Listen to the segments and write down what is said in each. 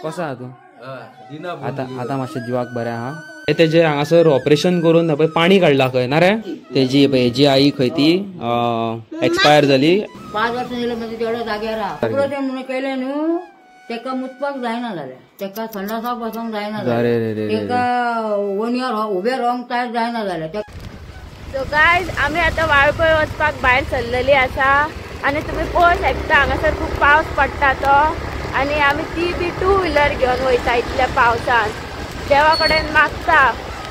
कसो आहा तूं आतां? आतां मातशें जिवाक बरें आहा. तेजे हांगासर ऑपरेशन करून पळय पाणी काडला खंय ना रे. तेजी हेजी आई खंय ती एक्सपायर जाली. 5 वर्सां येयले म्हणजे तेवढ्या जाग्यार ऑपरेशन म्हणून केलें न्हू. तेका मुतपाक जायना जालें, तेका संडासाक बसोंक जायना जालें, तेका वणयार उबे रावंक कांय जायना जालें. सो गायज आमी आतां वाळपय वचपाक भायर सरलेली आसा आनी तुमी पळोवंक शकता हांगासर खूब पावस पडटा तो. आनी आमी ती बी 2 व्हिलर घेवन वयता इतल्या पावसान. देवा कडेन मागता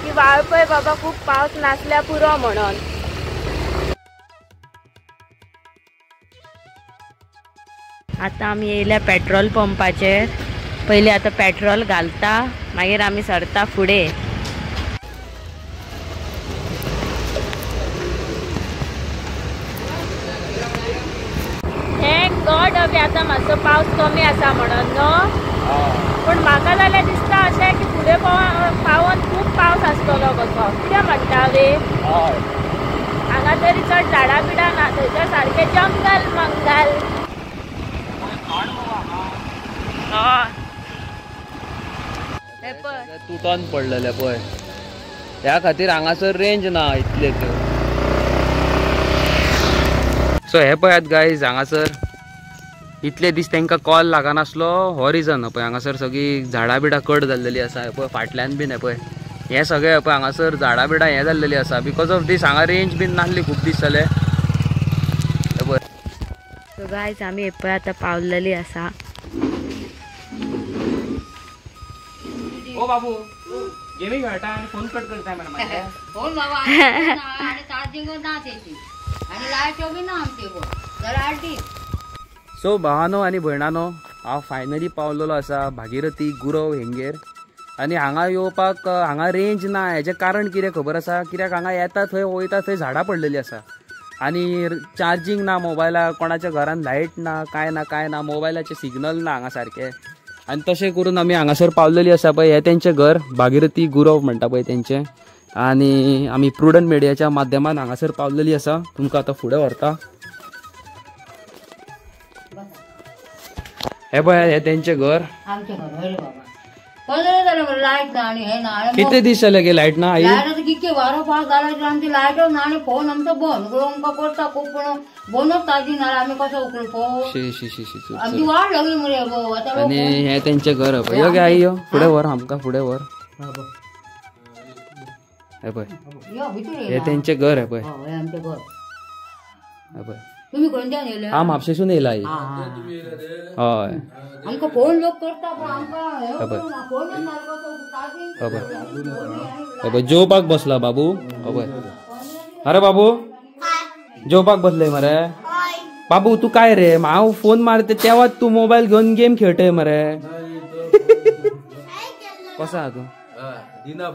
की वाळपय बाबा खूब पावस नासल्या पुरो म्हणून. आतां आमी येयल्या पेट्रोल पंपाचेर. पयलीं आतां पेट्रोल घालता, मागीर आमी सरता फुडें. Thank God अभी आतां मातसो पावस कमी आसा म्हणून न्हू. पूण म्हाका जाल्यार दिसता अशें की फुडें पावोन खूब पावस आसतलो कसो. कितें म्हणटा वे? हांगा तरी चड झाडां बिडां ना, थंयसर सारकें जंगल मंगल. तुटोन पडलेले पळय, ह्या खातीर हांगासर रेंज ना इतले. सो हे पळयात गायज, हांगासर इतले दीस तांकां कॉल लागनासलो हो रिजन. पळय हांगासर सगळीं झाडां बिडां कट जाल्लेली आसा. हे पळय फाटल्यान बीन हे पळय हें सगळें पळय हांगासर झाडां बिडां हें जाल्लेली आसा. Because of दीस हांगा रेंज बीन नासली खूब दीस जाले. हे पळय. सो गायज आमी हे पळय आतां पावलेली आसा. ओ बाबू गेमी खेळटा आनी फोन कट करता मरे. फोन बाबा आनी चार्जींग ना तेची आनी लायट्यो बी ना आमचे जरा आड्डी. सो भावानो आनी भयणानो, हांव फायनली पावलेलो आसा भागीरथी गुरव हेंगेर. आनी हांगा येवपाक हांगा रेंज ना हेजें कारण कितें खबर आसा? कित्याक हांगा येता थंय वयता थंय झाडां पडलेली आसा आनी चार्जींग ना मोबायलाक, कोणाच्या घरान लायट ना, कांय ना कांय ना, मोबायलाचें सिग्नल ना हांगा सारकें. आनी तशें करून आमी हांगासर पावलेली आसा. पळय हें तेंचें घर, भागीरथी गुरव म्हणटा पळय तेंचें. आनी आमी प्रुडंट मिडियाच्या माध्यमान हांगासर पावलेली आसा. तुमकां आतां फुडें व्हरता. हे पळय हे तेंचें घर. आमचें घर बाबा 15 जालें लायट ना आनी हें ना. कितले दीस जाले गे लायट ना आई? लायट कितके वारो पावस जालो आमची लायटच ना आनी फोन आमचो बंद. आमकां करता खूब पूण बंदच चार्जींग ना. आमी कसो उकलू फोन? शी शी शी शी आमची वाट लागली मरे. आनी हें तेंचें घर. पळय यो गे आई, यो फुडें व्हर आमकां, फुडें व्हर. हे पळय हें तेंचें घर. हे पळय आमचें घर. हे पळय. तुमी खंयच्यान येयले? हांव म्हापशेसून येयला आई. हय आमकां फोन लोक करता पूण आमकां पळय जेवपाक बसला बाबू. पळय अरे बाबू जेवपाक बसले मरे. बाबू तूं काय रे, हांव फोन मारता तेवाच तूं मोबायल घेवन गेम खेळटय मरे. कसो आहा तूं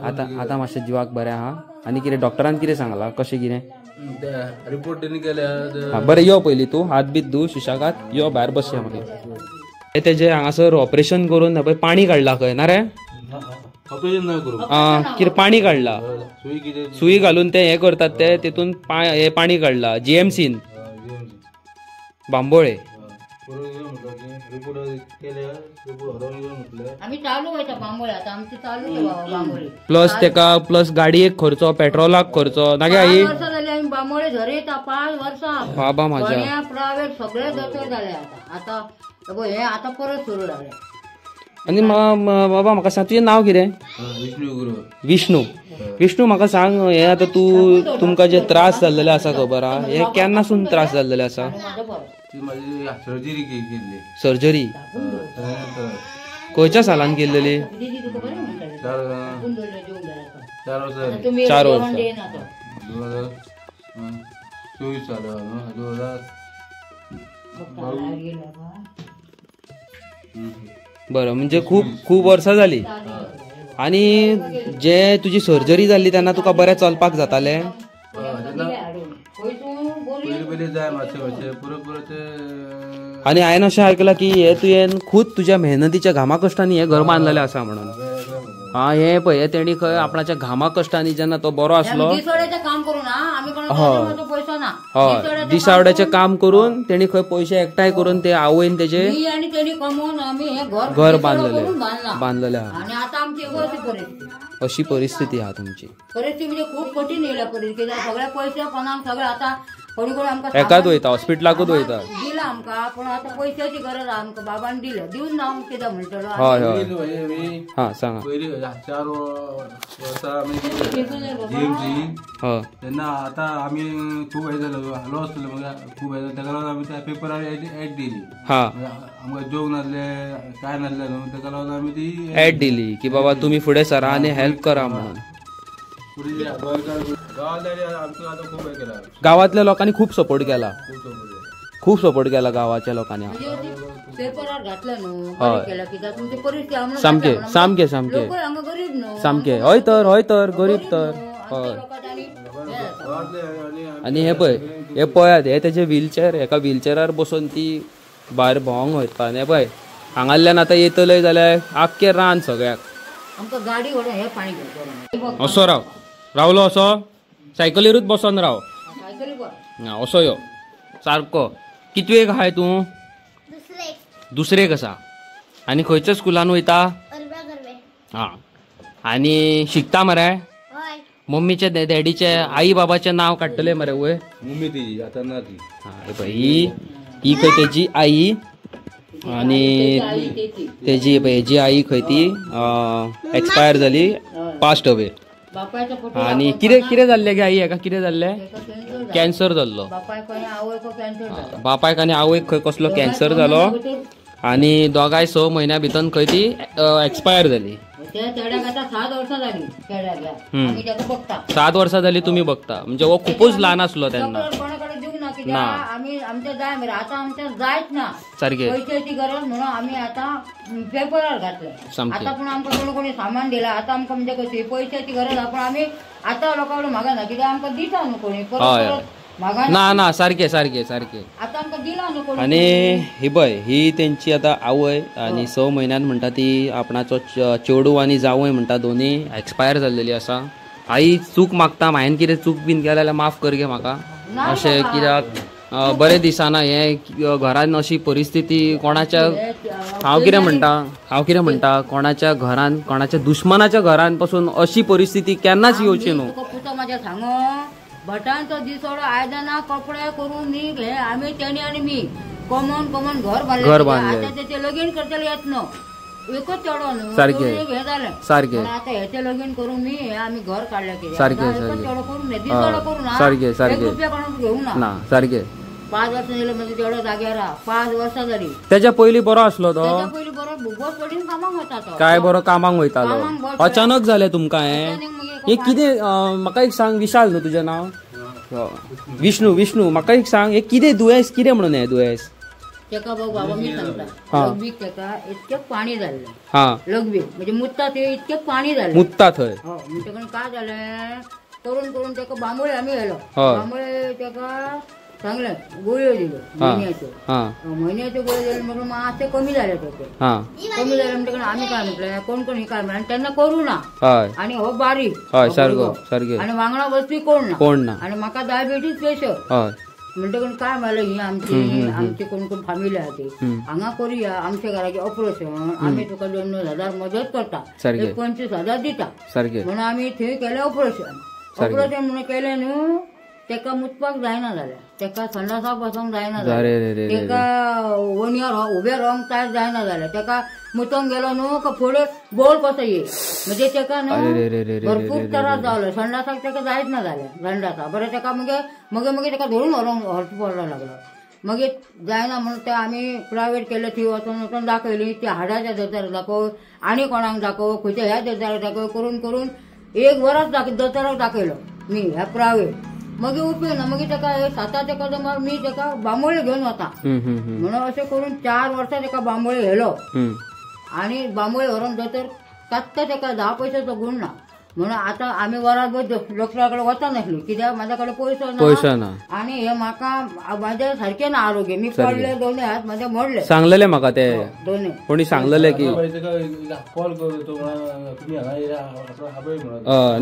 आतां? आतां मातशें जिवाक बरें आहा. आनी कितें डॉक्टरान कितें सांगलां कशें कितें? रिपोर्ट केल्या. बरें यो पयलीं तूं हात बीत धू सुशेगाद यो भायर बसया मागीर. तेजें हांगासर ऑपरेशन करून पळय पाणी काडला खंय ना रे. कितें पाणी काडला, सुई घालून ते हें करतात ते तितून हें पाणी काडला जीएमसीन बांबोळे. प्लस तेका प्लस गाडयेक खर्चो, पेट्रोलाक खर्चो ना गे आई. बांबोळे झरयता 5 वर्सां बाबा म्हाज्या प्रायवेट सगळे दोतोर जाले आतां. आतां हे आतां परत सुरू जालें. आनी बाबा म्हाका सांग तुजें नांव कितें? विष्णू गुरव. विष्णू. विष्णू म्हाका सांग, हे आतां तूं तुमकां जे त्रास जाल्लेले आसा खबर आहा, हे केन्नासून त्रास जाल्लेले आसा? सर्जरी केल्ली. सर्जरी खंयच्या सालान केल्लेली? 4 वर्सां. 4 वर्सां. 2024 साल 2000. बरं, म्हणजे खूब खूब वर्सां जाली. आनी जे तुजी सर्जरी जाल्ली तेन्ना तुका बरें चलपाक जातालें? आनी हांवें अशें आयकलां की हे तुवें खूद तुज्या मेहनतीच्या घामा कश्टांनी हें घर बांदलेलें आसा म्हणून. हा हे पळय हे तेणी खंय आपणाच्या घामा कश्टांनी जेन्ना तो बरो आसलो काम करून हय दिसावड्याचें काम करून तेणी खंय पयशे एकठांय करून ते आवयन तेजे घर बांदलेले बांदलेले आहा. अशी परिस्थिती आहा तुमची. परिस्थिती म्हणजे खूप कठीण येयल्या परिस्थिती. सगळे पयशे कोणाक सगळे आतां कोणी कोणी आमकां एकाच वयता हॉस्पिटलाकूच वयता दिला आमकां, पूण आतां पयशाची गरज आहा आमकां. बाबान दिले दिवन ना आमकां कितें म्हणटलो. हय हय हा सांगा. पयलीं 4 वर्सां आमी जीएमसी तेन्ना आतां आमी खूब हें जालो लॉस जालो खूब हें जालें. तेका लागून आमी त्या पेपरार एड दिली. हा आमकां जेवंक नासलें काय नासलें न्हू, तेका लागून आमी ती एड दिली की बाबा तुमी फुडें सरा आनी हेल्प करा म्हणून. गावातल्या लोकांनी खूप सपोर्ट केला, खूप सपोर्ट केला गावाच्या लोकांनी. सामके सामके सामके सामके हय तर हय तर गरीब तर हय. आनी हे पळय हे पळयात हे तेजे व्हीलचेर, एका व्हीलचेरार बसून ती भायर भोंवंक वयता. आनी हे पळय हांगाल्यान आतां येतले जाल्यार आख्खें रान सगळ्याक. असो राव रावलो असो सायकलीरूच बसोन राव असो यो सारको. कितवेक आहाय तूं? दुसरेक आसा. आनी खंयच्या स्कुलान वयता? हा आनी शिकता मरे? मम्मीचे डॅडीचे आई बाबाचें नांव काडटले मरे वय? मम्मी तेजी आतां ना ती. हा ही ही खंय तेजी आई आनी तेजी हेजी आई खंय ती एक्सपायर जाली, पास्ट अवे. आनी कितें कितें जाल्लें गे आई हेका? कितें जाल्लें? कॅन्सर जाल्लो. बापायक आनी आवयक खंय कसलो कॅन्सर जालो आनी दोगांय 6 म्हयन्या भितर खंय ती एक्सपायर जाली. 7 वर्सां जाली तुमी बघता म्हणजे हो खुपूच ल्हान आसलो तेन्ना. ना आमी आमच्या जाय मरे आतां आमच्या जायच ना सारकें पयशाची गरज म्हणून आमी आतां पेपरार घातले. आतां पूण आमकां कोणी कोणी सामान दिलां. आतां आमकां म्हणजे कशी पयशाची गरज आहा, पूण आमी आतां लोकां कडेन मागना कित्याक आमकां दिता न्हू कोणी परत परत ना ना सारकें सारकें सारकें आतां आमकां दिला न्हू कोणी. आनी ही पळय ही तेंची आतां आवय आनी 6 म्हयन्यान म्हणटा ती आपणाचो चेडू आनी जावय म्हणटा दोनी एक्सपायर जाल्लेली आसा. आई चूक मागता, हांवें कितें चूक बीन केल्या जाल्यार माफ कर गे म्हाका अशें, कित्याक बरें दिसना हें घरान अशी परिस्थिती. कोणाच्या हांव कितें म्हणटा, हांव कितें म्हणटा, कोणाच्या घरान कोणाच्या दुश्मनाच्या घरान पसून अशी परिस्थिती केन्नाच येवची न्हू. म्हाज्या सांगो भटांचो दिसवडो आयदनां कपडे करून न्ही हे आमी तेणी आनी मी कमोन कमोन घर बांदलें. घर बांदलें आतां तेचें लगीन करतले येत न्हू एकच चेडो न्हू सारकें हें जालें सारकें. आतां हेचें लगीन करून मी हे आमी घर काडलें कितें सारकें एकच चेडो करून दिसवडो करून सारकें सारकें रुपया कोणाक घेवंक ना ना सारकें. 5 वर्सां जाली म्हणजे चेडो जाग्यार आहा. 5 वर्सां जाली. तेच्या पयलीं बरो आसलो तो, तेच्या पयलीं बरो बस पडीन कामाक वता तो, काय बरो कामाक वयतालो. अचानक जालें तुमकां हें हें कितें? म्हाका एक सांग, विशाल न्हू तुजें नांव? विष्णू. विष्णू म्हाका एक सांग, हें कितें दुयेंस कितें म्हणून हें दुयेंस? तेका बाबा मी सांगता, लघवीक तेका इतकें पाणी जाल्लें. लघवीक म्हणजे मुत्ता थंय इतकें पाणी जालें, मुत्ता थंय. म्हणटकच काय जालें करून करून तेका बांबोळे आमी व्हेलो. बांबोळे तेका सांगलें गोळयो दिल्यो म्हयन्याच्यो, म्हयन्याच्यो गोळयो दिल्यो म्हणून मातशें कमी जालें तेचें. कमी जालें म्हणटकच आमी काय म्हटलें कोण कोण हे काय म्हणलें आनी तेन्ना करूं ना आनी हो बारीक सारको आनी वांगडा वचपी कोण ना कोण ना आनी म्हाका डायबिटीज प्रेशर. म्हणटकच काय म्हणलें ही आमची आमची कोण कोण फामिली आहा ती हांगा करुया आमच्या घराचें ऑपरेशन, आमी तुका 2-2 हजार मदत करता, 25,000 दिता म्हणून आमी थंय केलें ऑपरेशन. ऑपरेशन म्हणून केलें न्हू तेका मुतपाक जायना जालें, तेका संडासाक बसोंक जायना जालें, तेका वणयार उबें रावंक तायट जायना जालें, तेका मुतोंक गेलो न्हू का फुडें बोल कसो ये म्हणजे तेका न्हू भरपूर त्रास जालो. संडासाक तेका जायच ना जालें संडासाक बरें तेका मगे मगे मगे तेका धरून व्हरोंक व्हरचो पडलो लागलो. मागीर जायना म्हणून ते आमी प्रायवेट केलें, थंय वचोन वचोन दाखयली, ती हाडाच्या दोतोराक दाखोव आनी कोणाक दाखोव खंयच्या ह्या दोतोराक दाखोव करून करून 1 वरस दोतोराक दाखयलो मी ह्या प्रायवेट. मागीर उपयोग ना. मागीर तेका 7 कदमार मी तेका बांबोळे घेवन वता म्हणून अशें करून 4 वर्सां तेका बांबोळे व्हेलो आनी बांबोळे व्हरोन दोतोर कात्ता तेका 10 पयशाचो गुण ना. म्हणून आतां आमी वरात डॉक्टरा कडेन वचनासली कित्याक म्हाज्या कडेन पयसो ना आनी हे म्हाका म्हाजें सारकें ना आरोग्य. मी पडले दोनूय हात म्हाजे मोडले. सांगलेले म्हाका ते दोनूय कोणी सांगलेले की कॉल करतो तुमी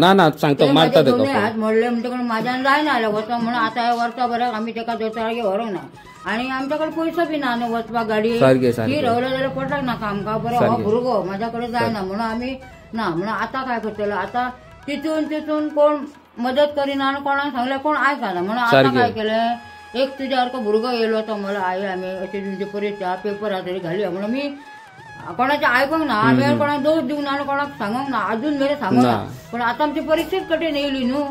ना ना सांगता मारता दोनूय हात मोडले म्हणटकच म्हाज्यान जायना जालें वचोंक. म्हणून आतां हे वर्सा बऱ्याक आमी तेका दोतोरागेर व्हरूंक ना आनी आमच्या कडेन पयसो बी ना न्हू वचपाक गाडी ती रवले जाल्यार पडटाक नाका आमकां. बरें हो भुरगो म्हाज्या कडेन जायना म्हणून आमी ना. म्हणून आतां काय करतलो आतां तितून तितून कोण मदत करिना आनी कोणाक सांगलें कोण आयकना. म्हणून आतां काय केलें एक तुज्या सारको भुरगो येयलो तो म्हणलो आई आमी अशें तुमचे परिक्षा पेपर आसा तरी घालया. म्हणून मी कोणाचें आयकूंक ना, आमी कोणाक दोश दिवंक ना आनी कोणाक सांगूंक ना, अजून मेरेन सांगूंक ना. पूण आतां आमची परिक्षेच कठीण येयली न्हू,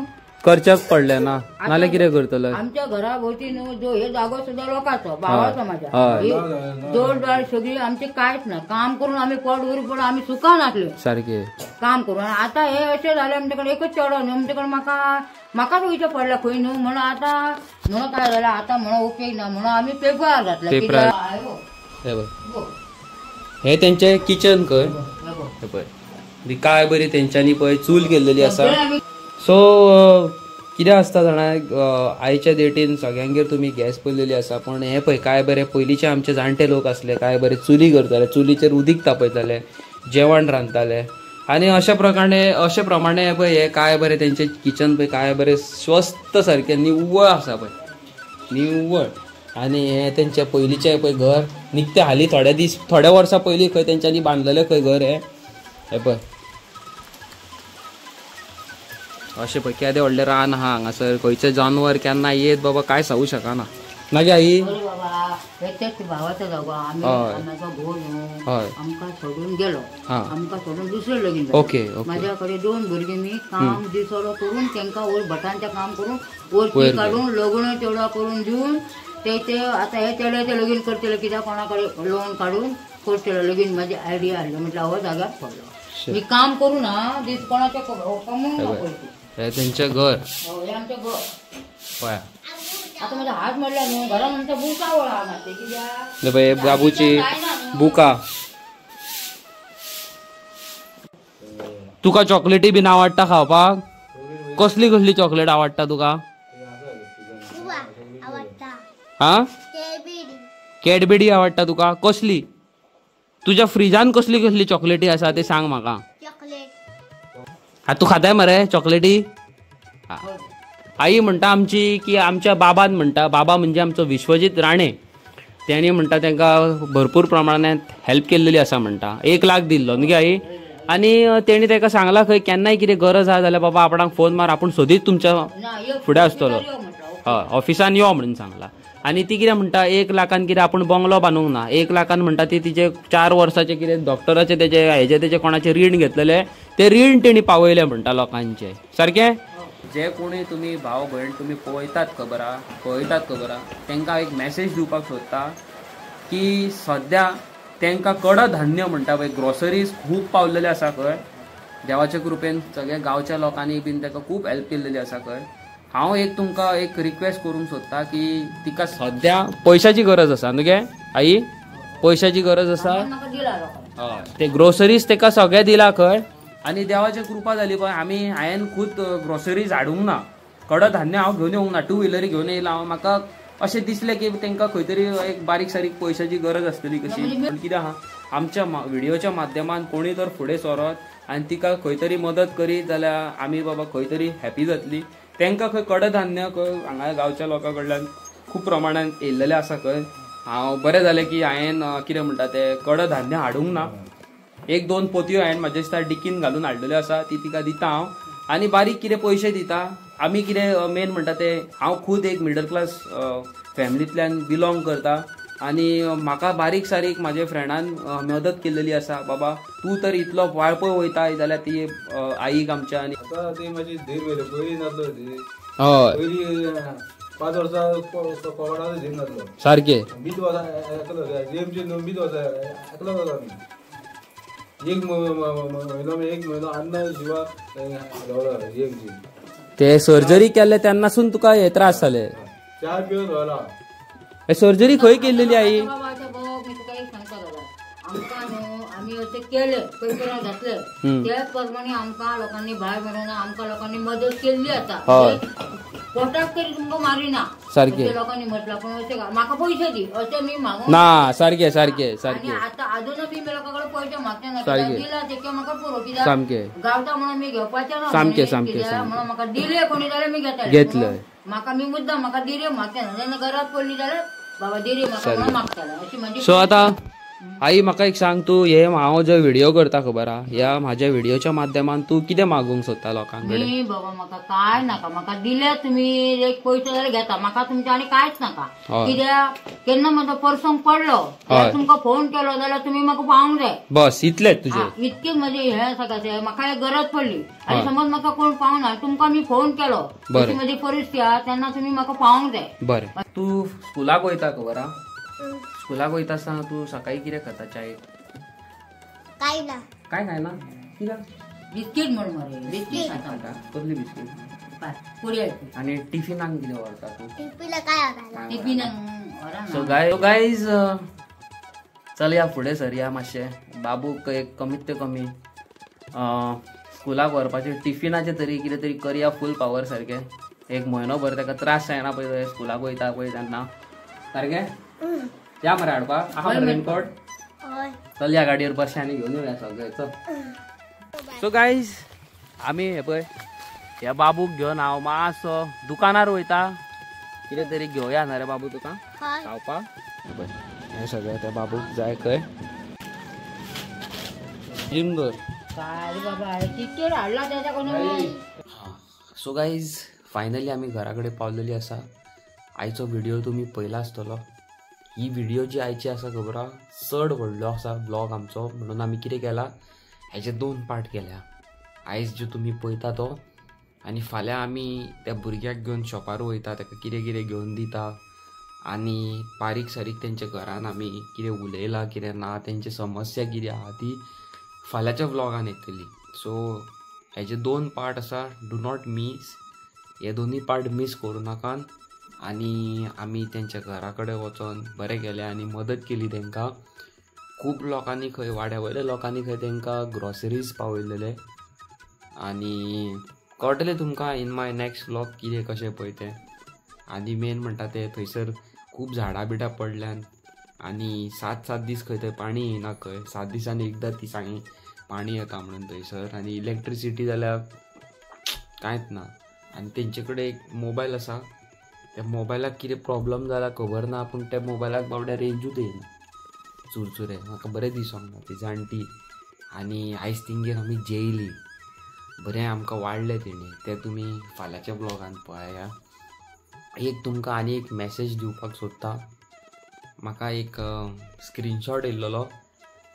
करच्याक पडलें ना, नाल्यार कितें करतले. आमच्या घरा भोवती न्हू जो हे जागो सुद्दां लोकांचो भावाचो म्हाज्या जोडदार सगळी आमची कांयच ना. काम करून आमी पोट भरून पण आमी सुखान आसले सारके काम करून. आतां हे अशें जालें आमचे कडेन एकच चेडो न्हू आमचे कडेन म्हाका म्हाकाच वयचें पडलें खंय न्हू. म्हणून आतां म्हणून काय जालें आतां म्हणून उपेग ना म्हणून आमी पेपर घातले. हे तेंचे किचन खंय पळय काय बरी तेंच्यांनी पळय चूल केल्लेली आसा. सो कितें आसता जाणा आयच्या डेटीन सगळ्यांगेर तुमी गॅस पळयलेली आसा, पूण हें पळय काय बरें पयलींचे आमचे जाणटे लोक आसले काय बरें चुली करताले, चुलीचेर उदीक तापयताले, जेवण रांदताले आनी अशा प्रमाणे पळय हे काय बरें तेंचें किचन पळय काय बरें स्वस्थ सारकें निव्वळ आसा पळय निव्वळ. आनी हें तेंचें पयलींचें पळय घर निकतें हालीं थोडे दीस थोड्या वर्सां पयलीं खंय तेंच्यांनी बांदलेलें खंय घर हें हें पळय अशें पळय केदें व्हडलें रान आहा हांगासर, खंयचें जानवर केन्ना येत बाबा कांय सांगू शकना. मागीर आई भावाचो जागो आमचो घोव न्हू आमकां सोडून गेलो, आमकां सोडून दुसरें लगीन. ओके. म्हाज्या कडेन दोन भुरगीं मी काम दिसवडो करून तांकां वयर भटांचें काम करून वयर काडून लग्न चेडवा करून दिवन ते ते आतां हे चेड्याचें लगीन करतले कित्याक कोणा कडेन लोन काडून करतले लगीन. म्हाजी आयडिया आसली म्हटल्यार हो जाग्यार पडलो मी काम करूं ना दीस कोणाचें कमोवंक ना पयशे. हे तेंचें घर, हे आमचें घर पळय. आतां म्हजो हात मोडला न्हू घरान आमच्या बुका वळा मातशें कित्याक पळय बाबूची बुका. तुका चॉकलेटी बीन आवडटा खावपाक? कसली कसली चॉकलेट आवडटा तुका? हा कॅडबेरी आवडटा तुका? कसली तुज्या फ्रिजान कसली कसली चॉकलेटी आसा ते सांग म्हाका. हा तूं खाताय मरे चॉकलेटी? आई म्हणटा आमची की आमच्या बाबान म्हणटा, बाबा म्हणजे आमचो विश्वजीत राणे, तेणी म्हणटा तांकां भरपूर प्रमाणांत हेल्प केल्लेली आसा म्हणटा, 1 लाख दिल्लो न्ही आई. आनी तेणी ताका सांगला खंय केन्नाय कितें गरज आसा जाल्यार बाबा आपणाक फोन मार, आपूण सोदीत तुमच्या फुडें आसतलो, हय ऑफिसान यो म्हणून सांगला. आनी ती कितें म्हणटा 1 लाखान कितें आपूण बंगलो बांदूंक ना, 1 लाखान म्हणटा ती तिचे 4 वर्साचे कितें डॉक्टराचे तेजे हेजे तेजे कोणाचें रीण घेतलेलें तें रीण तेणी पावयलें म्हणटा लोकांचें. सारकें जे कोणी तुमी भाव भयण तुमी पळयतात खबर आहा, पळयतात खबर आहा, तांकां एक मॅसेज दिवपाक सोदता की सद्या तांकां कडधान्य म्हणटा पळय ग्रोसरीज खूब पावलेले आसा खंय, देवाच्या कृपेन सगळ्या गांवच्या लोकांनी बीन ताका खूब हेल्प केल्लेली आसा खंय. हांव एक तुमकां एक रिक्वेस्ट करूंक सोदता की तिका सद्या पयशाची गरज आसा न्हू गे आई, पयशाची गरज आसा, हय ते ग्रोसरीज ताका सगळें दिला खंय. आनी देवाची कृपा जाली पळय आमी हांवें खूद ग्रोसरीज हाडूंक ना, कडधान्य हांव घेवन येवंक ना, टू व्हिलरी घेवन येयला हांव. म्हाका अशें दिसलें की तांकां खंय तरी एक बारीक सारीक पयशाची गरज आसतली कशी, पूण कितें आहा आमच्या व्हिडियोच्या माध्यमान कोणी तर फुडें सरत आनी तिका खंय तरी मदत करीत जाल्यार आमी बाबा खंय तरी हॅपी जातली. तांकां खंय कडधान्य खंय हांगा गांवच्या लोकां कडल्यान खूब प्रमाणान येयल्लेलें आसा खंय. हांव बरें जालें की हांवें कितें म्हणटा तें कडधान्य हाडूंक ना, 1-2 पोतयो हांवें म्हाज्या दिसता डिकीन घालून हाडलेल्यो आसा, ती तिका दिता हांव. आनी बारीक कितें पयशे दिता. आमी कितें मेन म्हणटा तें हांव खूद एक मिडल क्लास फॅमिलींतल्यान बिलोंग करता आनी म्हाका बारीक सारीक म्हाज्या फ्रेंडान मदत केल्लेली आसा, बाबा तूं तर इतलो वाळपय वयता जाल्यार ती आईक आमच्या. आनी आतां ती मातशी धीर मेली, पयलीं नासलो ती, हय पयलीं 5 वर्सां कोविडाचो धीर नासलो सारकें. बीच वचा एकलो जीएमसी न्हू बीच वचा एकलो वता आमी, एक म्हयनो 1 म्हयनो अन्न शिवा दवरला जीएमसी. ते सर्जरी केल्ले तेन्नासून तुका हे त्रास जाले? 4 दिवस जाला. सर्जरी खंय केल्लेली आई? मी तुका एक सांगता दादा, आमकां न्हू आमी अशें केले पेपरार घातले त्या प्रमाणे आमकां लोकांनी भायर म्हणून आमकां लोकांनी मदत केल्ली आसा. पोटाक तरी तुमकां मारिना सारकें लोकांनी म्हटलां, पूण अशें म्हाका पयशे दी अशें मी मागूंक ना. सारकें सारकें सारकें. आतां आजून बी लोकां कडेन पयशे मागचे ना, दिला ते म्हाका पुरो, कित्याक गावता म्हणून मी घेवपाचें ना. सामकें सामकें. म्हणून म्हाका दिले कोणी जाल्यार मी घेतले, घेतले म्हाका मी मुद्दाम म्हाका दिरे मागचे ना. जेन्ना गरज पडली जाल्यार बाबा दिरे म्हाका म्हणून मागताले अशी म्हणजे. सो आतां आई म्हाका एक सांग, तूं हे हांव जो व्हिडिओ करता खबर आहा, ह्या म्हाज्या व्हिडिओच्या माध्यमान तूं कितें मागूंक सोदता लोकां कडेन? न्ही बाबा म्हाका कांय नाका, म्हाका दिले तुमी एक पयशे जाल्यार घेता, म्हाका तुमच्या आनी कांयच नाका. कित्याक केन्ना म्हजो प्रसंग पडलो तुमकां फोन केलो जाल्यार तुमी म्हाका पावूंक जाय, बस इतलेंच तुजें, इतकें म्हजें हें आसा. कशें म्हाका एक गरज पडली आनी समज म्हाका कोण पावना, तुमकां मी फोन केलो, अशी म्हजी परिस्थिती आहा, तेन्ना तुमी म्हाका पावूंक जाय. बरें, तूं स्कुलाक वयता खबर आहा? स्कुलाक वयता आसतना तूं सकाळी कितें खाता चायेक? काय ना. काय खायना? कित्याक? बिस्कीट म्हण मरे, बिस्कीट खाता. कसली बिस्कीट? पुडयाची. आनी टिफिनाक कितें व्हरता तूं? टिफिनाक काय व्हरना? टिफिनाक व्हरना. सो गायज चल या फुडें सरया मातशें. बाबूक एक कमीत ते कमी स्कुलाक व्हरपाचें टिफिनाचें तरी कितें तरी करया फूल पावर सारकें. एक म्हयनो भर ताका त्रास जायना पळय स्कुलाक वयता पळय तेन्ना. सारकें? या मरे हाडपाक आहा मरे रेनकोट? चल या गाडयेर बस आनी घेवन येवया सगळें. चल. सो गायज आमी हे पळय ह्या बाबूक घेवन हांव मातसो दुकानार वयता, कितें तरी घेवया ना रे बाबू तुका खावपाक. पळय हें सगळें त्या बाबूक जाय खंय. जिम दवर. सो गायज फायनली आमी घरा कडेन पावलेली आसा. आयचो व्हिडिओ तुमी पळयला आसतलो. ही व्हिडिओ जी आयची आसा खबर आहा चड व्हडलो आसा ब्लॉग आमचो, म्हणून आमी कितें केला हेजे 2 पार्ट केल्या. आयज जो तुमी पळयता तो, आनी फाल्यां आमी त्या भुरग्याक घेवन शॉपार वयता, ताका कितें कितें घेवन दिता आनी बारीक सारीक तेंच्या घरान आमी कितें उलयलां कितें ना, तेंची समस्या कितें आहा ती फाल्यांच्या व्लॉगान येतली. सो हेजे 2 पार्ट आसा, do not मीस, हे दोनूय पार्ट मीस करूं नाकात. आनी आमी तेंच्या घरा कडेन वचोन बरें केलें आनी मदत केली तेंकां. खूब लोकांनी खंय वाड्या वयल्या लोकांनी खंय तेंकां ग्रॉसरीज पावयलेले. आनी कळटलें तुमकां इन my next vlog कितें कशें पळय तें. आनी मेन म्हणटा तें थंयसर खूब झाडां बिडां पडल्यान आनी 7-7 दीस खंय थंय पाणी येना खंय, 7 दिसांनी एकदां ती सांगी पाणी येता म्हणून थंयसर. आनी इलेक्ट्रिसिटी जाल्यार कांयच ना. आनी तेंचे कडेन एक मोबायल आसा, त्या मोबायलाक कितें प्रॉब्लम जाला खबर ना, पूण त्या मोबायलाक बाबड्या रेंजूच येयना चुरचुरे. म्हाका बरें दिसोंक ना ती जाणटी. आनी आयज तेंगेर आमी जेयली, बरें आमकां वाडलें तेणी, तें तुमी फाल्यांच्या ब्लॉगान पळया. एक तुमकां आनी एक मॅसेज दिवपाक सोदता. म्हाका एक स्क्रीनशॉट येयल्लो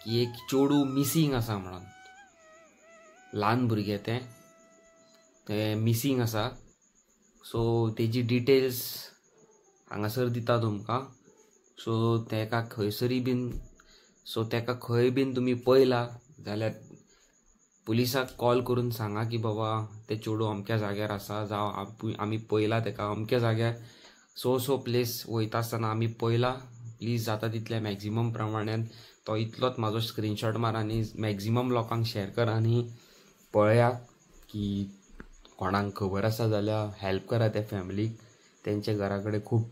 की एक चेडूं मिसींग आसा म्हणून, ल्हान भुरगें तें, तें मिसींग आसा. सो तेजी डिटेल्स हांगासर दिता तुमकां. सो तेका खंयसरी बीन, सो तेका खंय बीन तुमी पळयला जाल्यार पुलिसाक कॉल करून सांगा की बाबा तें चेडूं अमक्या जाग्यार आसा, जावं आमी पळयला तेका अमक्या जाग्यार, सो सो प्लेस वयता आसतना आमी पळयला. प्लीज जाता तितल्या मॅक्झिमम प्रमाणान तो इतलोच म्हाजो स्क्रीनशॉट मार आनी मॅक्झिमम लोकांक शेअर कर आनी पळया की कोणाक खबर आसा जाल्यार हेल्प करा त्या फॅमिलीक, तेंच्या घरा कडेन खूब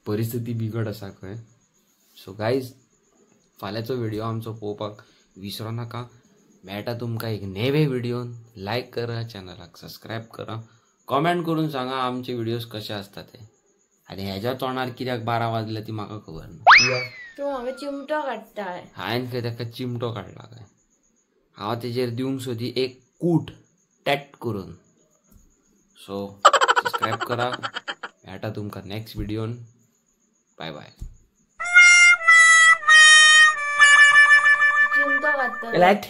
परिस्थिती बिगड आसा खंय. सो गायज फाल्यांचो व्हिडिओ आमचो पळोवपाक विसरो नाका. मेळटा तुमकां एक नवे व्हिडियोन. लायक करा, चॅनलाक सबस्क्रायब करा, कॉमेंट करून सांगा आमचे व्हिडियोज कशे आसता ते. आनी हेज्या तोंडार कित्याक 12 वाजले ती म्हाका खबर ना. तूं हांगा चिमटो काडटा. हांवें खंय ताका चिमटो काडला काय? हांव तेजेर दिवंक सोदी एक कूट टॅट करून. सो सबस्क्रायब करा. मेळटा तुमकां नेक्स्ट व्हिडियोन. बाय बाय. चिमटो काडटा. लायट.